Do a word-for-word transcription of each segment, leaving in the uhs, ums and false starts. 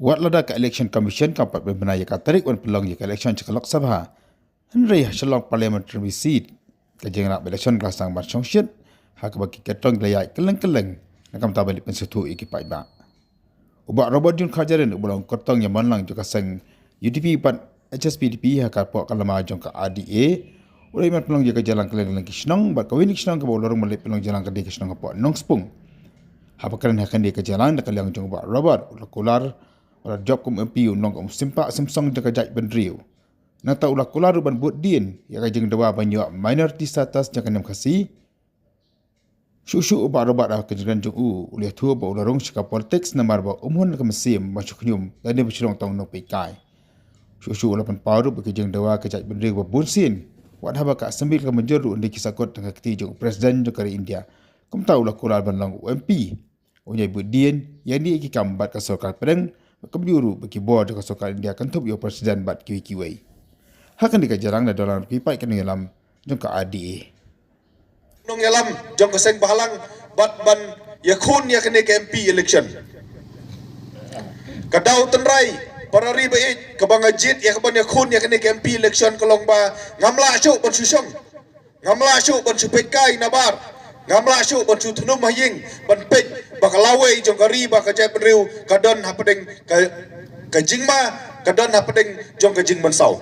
Wat lada ka Election Commission kam pat pynbna ïa ka tarik ban pynlong ïa ka election sha ka Lok Sabha, hynrei ha Shillong Parliamentary Seat ka jingïalap election ka la sdang ban shongshit, ha kaba ki kyrtong ki la ïaid kylleng kylleng na ka bynta ban leit pynsngewthuh ïa ki paidbah. U Bah Robert June Kharjahrin, uba long kyrtong ïaman lang jong ka seng U D P bad H S P D P ha ka pok ka lama jong ka R D A, u la ïa man pynlong ïa ka jingïalang kylleng kylleng ki shnong, bad kawei na ki shnong kaba u la rung ban leit pynlong jingïalang ka dei ka shnong hapoh Nongspung. Haba kren ha kane ka jingïalang na ka liang jong u Bah Robert, u la kular, u la jop kum M P, u long kum u sympah symsong jong ka jaitbynriew. Nangta u la kular ruh ban bud dien ïa ka jingdawa ban ïoh minority status jong ka niam Khasi. Shuh shuh u Bah Robert ha ka jingkren jong u, u la ïathuh ba u la rung sha ka politics namar ba um hun ka mynsiem ba shu khñium lane ba shu long tang u nongpeitkai. Shuh shuh u la pynpaw ruh ba ka jingdawa ka jaitbynriew ba bun sien, wat haba ka Assembly ka mynjur ruh, hynrei ki sahkut tang ha ka kti jong u President jong ka ri India. Kumta u la kular ban long u M P, u ïai bud dien ïa kine ki kam bad ka sorkar pdeng, bad kumjuh ruh ba ki bor jong ka sorkar India kynthup ïa u President bad kiwei kiwei. Ha kane ka jingïalang la don lang ki paid ki nongïalam jong ka R D A. Nongïalam jong ka seng bhalang bad ban ïakhun ïa kane ka M P election. Ka daw tynrai para ri ba ïeit kaba nga jied ïa ka ban ïakhun ïa kane ka M P election ka long ba ngam lah shuh ban shu shong, ngam lah shuh ban shu peitkai nabar, ngam lah shuh ban shu thnum ha ïing ban peit ba ka lawei jong ka ri bad ka jaitbynriew ka don hapdeng ka, ka jingma, ka don hapdeng jong ka jingmynsaw.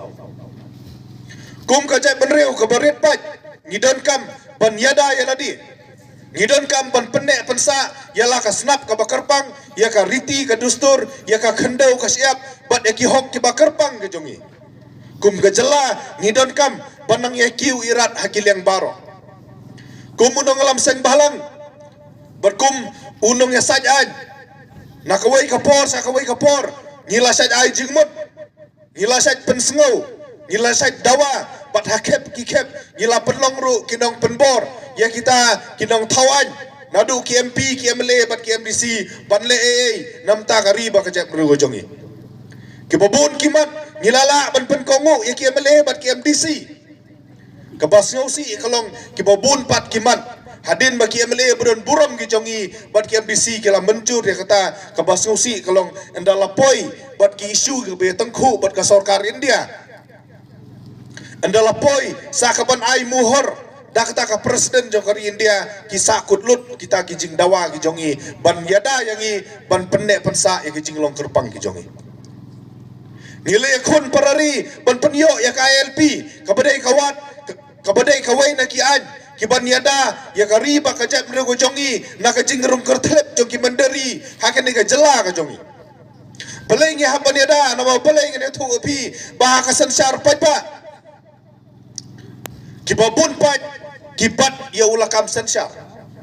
Kum ka jaitbynriew kaba rit paid, ngi donkam ban ïada ïa lade. Ngi donkam ban pynneh pynsah ïa la ka snap kaba kyrpang, ïa ka riti ka dustur, ïa ka khyndew ka shyiap, bad ïa ki hok kiba kyrpang ka jong ngi. Kum ka jylla ngi donkam ban nang ïa kiew irat ha ki liang baroh. Kum u nongïalam seng bhalang bad kum u nongïasaid aiñ, na kawei ka por sha kawei ka por ngi la said ai jingmut, ngi la said pynsngew, ngi la said dawa, bad ha khep ki khep ngi la pynlong ruh ki nongpynbor ïa kita ki nongthaw aiñ, naduh ki M P, ki M L A bad ki M D C, ban leh ei ei na ka bynta ka ri bad ka jaitbynriew ka jong ngi. Kiba bun ki mat ngi la lah ban pynkohnguh ïa ki M L A bad ki M D C. Kaba sngewsih ka long kiba bun pat ki mat, hadien ba ki M L A ba don burom ki jong ngi bad ki M D C ki la mynjur ïa kata, kaba sngewsih ka long ynda la poi bad ki issue kiba ïatyngkhuh bad ka sorkar India, ynda la poi sa ka ban ai muhur da kata ka President jong ka ri India, ki sahkut lut kita ki jingdawa ki jong ngi ban ïada ïa ngi, ban pynneh pynsah ïa ki jinglong kyrpang ki jong ngi. Ngi la ïakhun para ri ban pynïoh ïa ka I L P kaba dei ka wat, kaba dei kawei na ki aiñ kiban ïada ïa ka ri bad ka jaitbynriew ka jong ngi na ka jingrung kyrthlep jong ki mynder ri ha kane ka jylla ka jong ngi. Balei ngi hap ban ïada? Namar balei? Ngan ïathuh ïa phi ba ha ka synshar paidbah, kiba bun paid ki bat ïa u lakam synshar.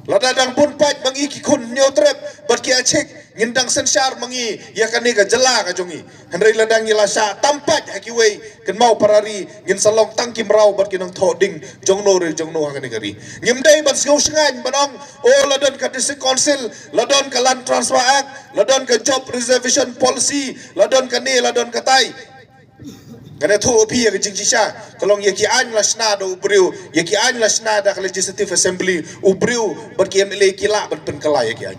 Lada dang bun paid ma ngi ki khun Hynñiewtrep bad ki Achik, ngin dang synshar ma ngi ïa kane ka jylla ka jong ngi. Hynrei lada ngi la shah tam paid ha kiwei, kynmaw para ri, ngin sa long tang ki mraw bad ki nongthoh ding jongno re jongno ha kane ka ri. Ngim dei ban sngew shngaiñ ban ong, oh, la don ka District Council, la don ka Land Transfer Act, la don ka Job Reservation Policy, la don kane, la don katai. Ngan ïathuh ïa phi ïa ka jingshisha, ka long ïa ki aiñ la shna da u briew, ïa ki aiñ la shna da ka Legislative Assembly u briew, bad ki M L A ki lah ban pynkylla ïa ki aiñ.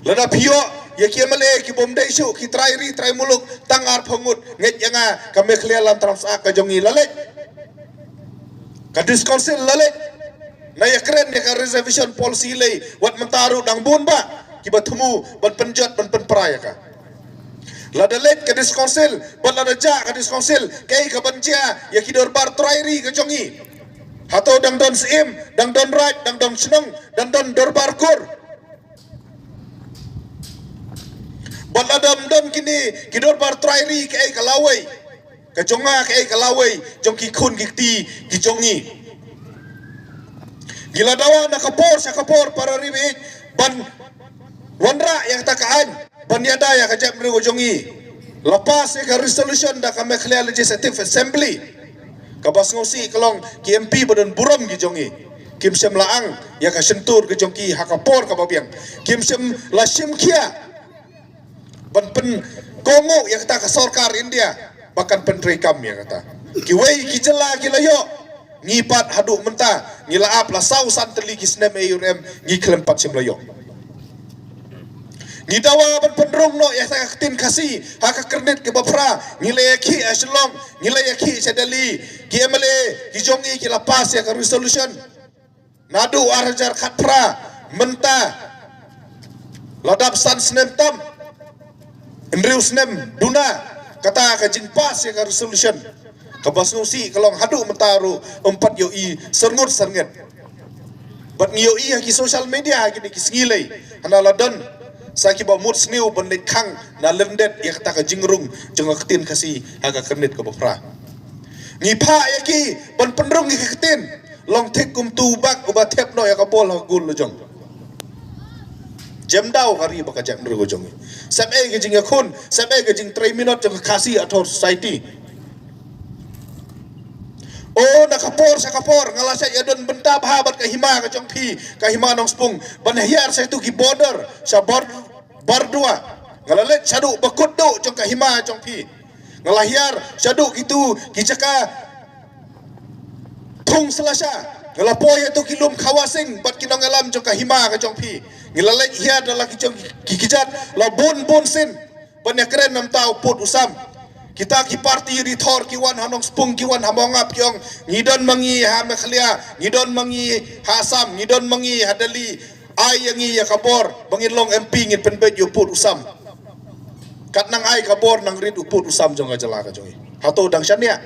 Lada phi ïoh ïa ki M L A ki bym dei shuh, ki trai ri trai muluk tang arphew ngut, ngeit ïa nga ka Meghalaya Land Transfer Act ka jong ngi la leit. Ka District Council la leit. Na ïa kren ïa ka Reservation Policy lei, wat mynta ruh dang bun bah kiba thmu ban pynjot ban pynpra ïa ka. Lada leit ka District Council bad lada jah ka District Council, kaei kaban jia ïa ki dorbar trai ri ka jong ngi? Hato dang don Syiem, dang don Raid, dang don Shnong, dang don Dorbar Kur? Bad lada ym don kine ki dorbar trai ri, kaei ka lawei ka jong nga, kaei ka lawei jong ki khun ki kti ki jong ngi? Ngi la dawa na ka por sha ka por para ri ba ïeit ban wanrah ïa kata ka aiñ ban ïada ïa ka jaitbynriew ka jong ngi. La pass ïa ka resolution da ka Meghalaya Legislative Assembly. Kaba sngewsih ka long ki M P ba don burom ki jong ngi kim shym la ang ïa ka shyntur ka jong ki ha ka por kaba biang. Kim shym la shim khia ban pynkohnguh ïa kata ka sorkar India ba kan pyntreikam ïa kata. Kiwei ki jylla ki la ïoh, ngi pat haduh mynta ngi la ap la saw san tylli ki snem A U R M, ngi khlem pat shym la ïoh. Ngi dawa ban pynrung noh ïa ka ktien Khasi ha ka kyrnit kaba phra. Ngi la ïakhih ha Shillong, ngi la ïakhih sha Delhi. Ki M L A ki jong ngi ki la pass ïa ka resolution. Naduh ar hajar khatphra mynta la dap san snem tam, hynriew snem duna kata ka jingpass ïa ka resolution. Kaba sngewsih ka long haduh mynta ruh ym pat ïohi syrngut syrngit. Bad ngi ïohi ha ki social media ha kine ki sngi lei, hana la don sa kiba mut sniew ban leit khang na lyndet ïa kata ka jingrung jong ka ktien Khasi ha ka kyrnit kaba phra. Ngi phah ïa ki ban pynrung ïa ka ktien. Long thik kum tu bak uba thep noh ïa ka bol ha gul la jong. Jem daw ka ri bad ka jaitbynriew ka jong ngi. Sep ei ka jingïakhun, sep ei ka jingtrei minot jong ka Khasi Athor Society. O, na ka por sha ka por nga la shait ïa don bynta bha bad ka hima ka jong phi, ka hima Nongspung, ban hiar sha tu ki border sha bor, Bordua. Nga la leit shaduh ba kut duh jong ka hima jong phi. Nga la hiar shaduh kitu ki jaka thung slasha. Nga la poi ïa tu ki lum khawasing bad ki nongïalam jong ka hima ka jong phi. Ngi la leit hiar da la ki jong ki kjat la bun bun sien. Ban ïakren namar u pud u sam. Kita ki parti ri thor ki wan ha Nongspung, ki wan ha Mawngap, ki ong ngi don ma ngi ha Meghalaya, ngi don ma ngi ha Assam, ngi don ma ngi ha Delhi. Ai ïa ngi ïa ka bor ba ngin long M P, ngin pynbeit ïa u pud u sam. Kat nang ai ka bor nang rit u pud u sam jong ka jylla ka jong ngi. Hato dang shaniah?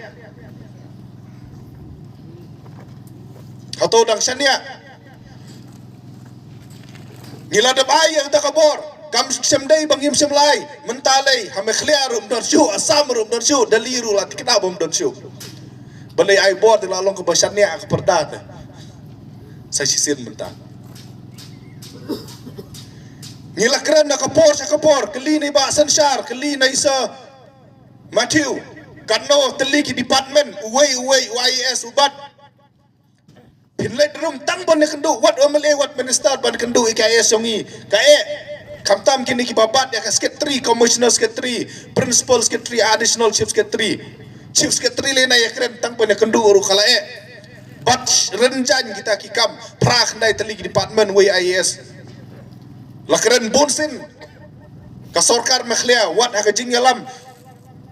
Hato dang shaniah? Ngi la dep ai ïa kata ka bor. Kam shym dei ba ngim shym la ai. Mynta lei ha Meghalaya ruh ym don shuh, Assam ruh ym don shuh, Delhi ruh la thikna ba ym don shuh. Balei ai bor te la long kaba shaniah ka pyrda te. Sa shisien mynta. Ngi la kren na ka por sha ka por, kylli na i Bah Synshar, kylli na i Sir Mathew. Katno tylli ki department, uwei uwei u I A S u bat. Phin leit rung tang ban ïakynduh wat U M L A wat minister ban kynduh ïa ka I A S jong ngi. Kaei? Khamtam kine kiba bat ïa ka secretary, commissioner secretary, principal secretary, additional chief secretary. Chief secretary lei na ïakren tang ban ïakynduh ruh ka la eh. Bat rynjang kita ki kam, phra khyndai tylli ki department wei I A S. La kren bun sien ka sorkar Meghalaya wat ha ka jingïalam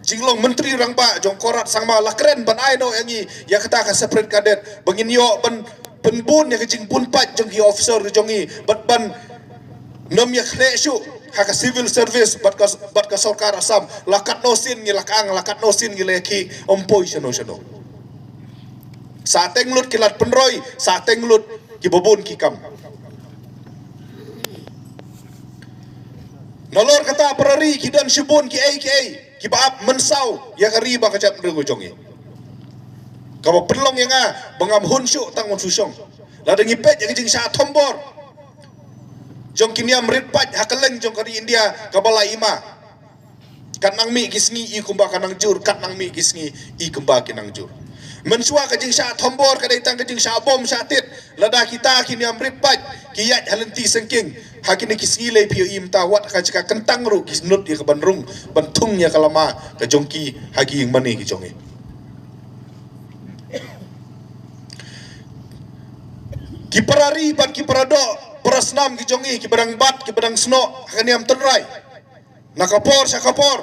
jinglong Myntri Rangbah jong Conrad Sangma, la kren ban ai noh ïa ngi ïa kata ka separate cadet ba ngin ïoh ban pynbun ïa ka jingbun pait jong ki officer jong ngi bad ban nym ïa khleh shuh ha ka civil service bad ka, bad ka sorkar Assam. La katno sien ngi la kang, la katno sien ngi la ïakhih, ym poi shano shano. Sa teng lut ki lad pynroi, sa teng lut kiba bun ki kam. Nalor kata para ri ki don shibun kiei kiei kiba ap mynsaw ïa ka ri bad ka jaitbynriew ka jong ngi. Kaba pynlong ïa nga ba ngam hun shuh tang wan shu shong. Lada ngi peit ïa ka jingshah thombor jong ki niam rit pait ha kylleng jong ka ri India kaba la i ma. Kat nang mih ki sngi i kumba ka nang jur, kat nang mih ki sngi i kumba ki nang jur. Mynshuwa ka jingshah thombor ka dei tang ka jingshah bom shah tit. Lada kita ki niam rit pait ki ïaid ha lynti sengking, ha kine ki sngi lei phi ïohi mynta wat ha ka jaka kyntang ruh ki nud ïa ka ban rung ban thung ïa ka lama ka jong ki ha ki ïing mane ki jong ngi. Ki para ri bad ki para doh, para snam ki jong ngi kiba dang bat, kiba dang snoh ha ka niam tynrai. Na ka por sha ka por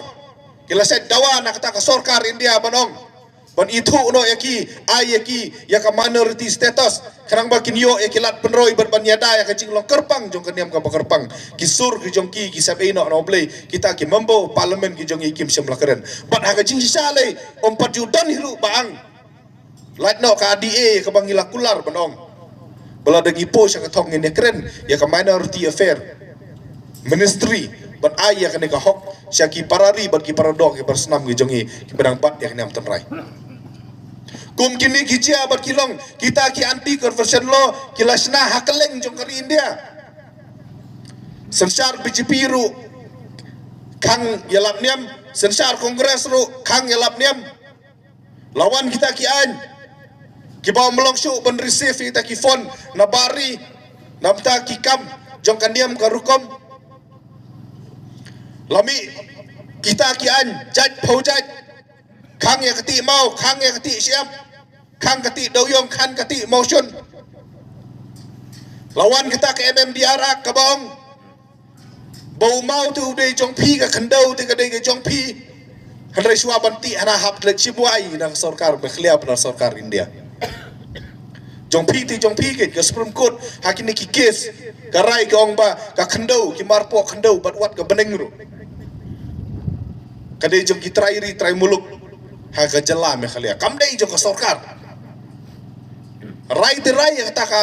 ki la shait dawa na kata ka sorkar India ban ong ban ithuh noh ïa ki, ai ïa ki ïa ka minority status, khnang ba kin ïoh ïa ki lad pynroi bad ban ïada ïa ka jinglong kyrpang jong ka niam kaba kyrpang. Ki sur ki jong ki ki sep ei noh na U Blei, kita ki member parliament ki jong ngi kim shym la kren. Bad ha ka jingshisha lei ym pat ju don hi ruh ba ang. Lait noh ka D A kaba ngi la kular ban ong ba lada ngi poi sha ka thong ngin ïa kren ïa ka minority affair ministry ban ai ïa kane ka hok sha ki para ri bad ki para doh ki para snam ki jong ngi kiba dang bat ïa ka niam tynrai. Kum kine ki jia bad ki long kita ki anti conversion law ki la shna ha kylleng jong ka ri India. Synshar B J P ruh khang ïalap niam, synshar Congress ruh khang ïalap niam. La wan kita ki aiñ kiba ym long shuh ban receive kita ki fund na bar ri namar ki kam jong ka niam ka rukom. La mih kita ki aiñ jait phew jait, khang ïa ka tih maw, khang ïa ka tih shyiap, khang ka tih dewïong, khang ka tih mawshun. La wan kita ka M M D R Act kaba ong Ba u maw te u dei jong phi, ka khyndew te ka dei ka jong phi. Hynrei shuwa ban tih hana hap leit shim wai na ka sorkar Meghalaya bad na ka sorkar India. Jong phi te jong phi, ka Supreme Court ha kine ki case ka rai ka ong ba ka khyndew, ki marpoh khyndew bad wat ka bneng ruh ka dei jong ki trai ri trai muluk ha ka jylla Meghalaya, kam dei jong ka sorkar. Rai te rai ïa kata ka,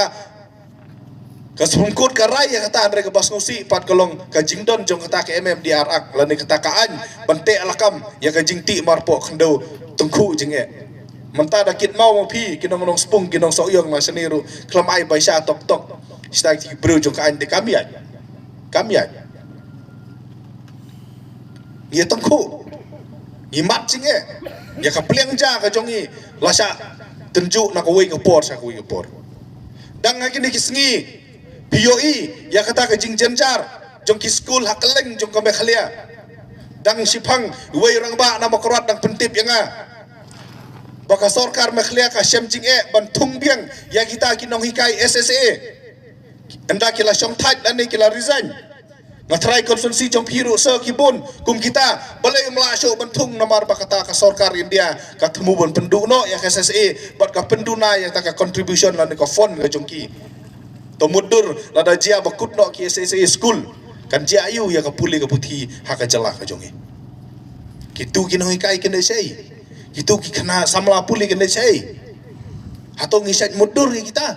ka Supreme Court ka rai ïa kata, hynrei kaba sngewsih pat ka long ka jingdon jong kata ka M M D R Act lane kata ka aiñ ban teh lakam ïa ka jingtih marpoh khyndew tyngkhuh jingeh. Mynta da kit maw ma phi ki nong Nongspung, ki nong Sohiong na shane ruh khlem ai baisha tok tok sha ki briew jong ka aiñ te kam ïaid. Kam ïaid. Ngi tyngkhuh, ngi mad jingeh ïa ka pliang ja ka jong ngi, la shah tynjuh na kawei ka por sha kawei ka por. Dang ha kine ki sngi phi ïohi ïa kata ka jingjynjar jong ki skul ha kylleng jong ka Meghalaya. Dang shiphang iwei rangbah na Mawkyrwat dang pyntip ïa nga ba ka sorkar Meghalaya ka shem jingeh ban thung biang ïa kita ki nonghikai S S A. Ynda ki la shong thait lane ki la resign. Nga trai constituency jong phi ruh sa ki bun kum kita, balei ym lah shuh ban thung, namar ba kata ka sorkar India ka thmu ban pynduh noh ïa ka S S A bad ka pynduna ïa kata ka contribution lane ka fund ka jong ki. To mutdur, lada jia ba kut noh ki S S A school, kan jia aiu ïa ka pule ka puthi ha ka jylla ka jong ngi? Kitu ki nonghikai kin dei shaei? Kitu ki khynnah samla pule kin dei shaei? Hato ngi shait mutdur ïa kita?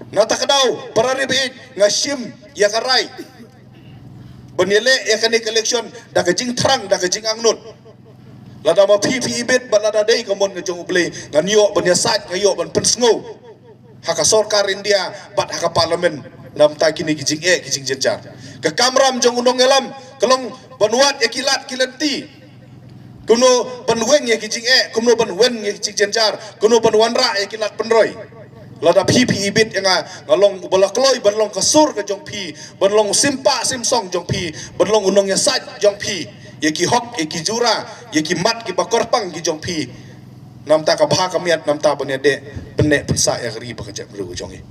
Na kata ka daw, para ri baieit, nga shim ïa ka rai ban ïaleh ïa kane ka election da ka jingthrang, da ka jingangnud. Lada ma phi phi ibit bad lada dei ka mon ka jong U Blei, ngan ïoh ban ïasaid, ngan ïoh ban pynsngew ha ka sorkar India bad ha ka parliament namar kine ki jingeh ki jingjynjar. Ka kamram jong u nongïalam ka long ban wad ïa ki lad ki lynti, kumno ban weng ïa ki jingeh, kumno ban weng ïa ki jingjynjar, kumno ban wanrah ïa ki lad pynroi. Lada phi phi ibit ïa nga, nga long uba la kloi ban long ka sur ka jong phi, ban long u simpah simsong jong phi, ban long u nongïasaid jong phi ïa ki hok, ïa ki jura, ïa ki mat kiba kyrpang ki jong phi. Namar ka bha ka miat, namar ban ïadei pynneh pynsah ïa ka ri bad ka jaitbynriew ka jong ngi.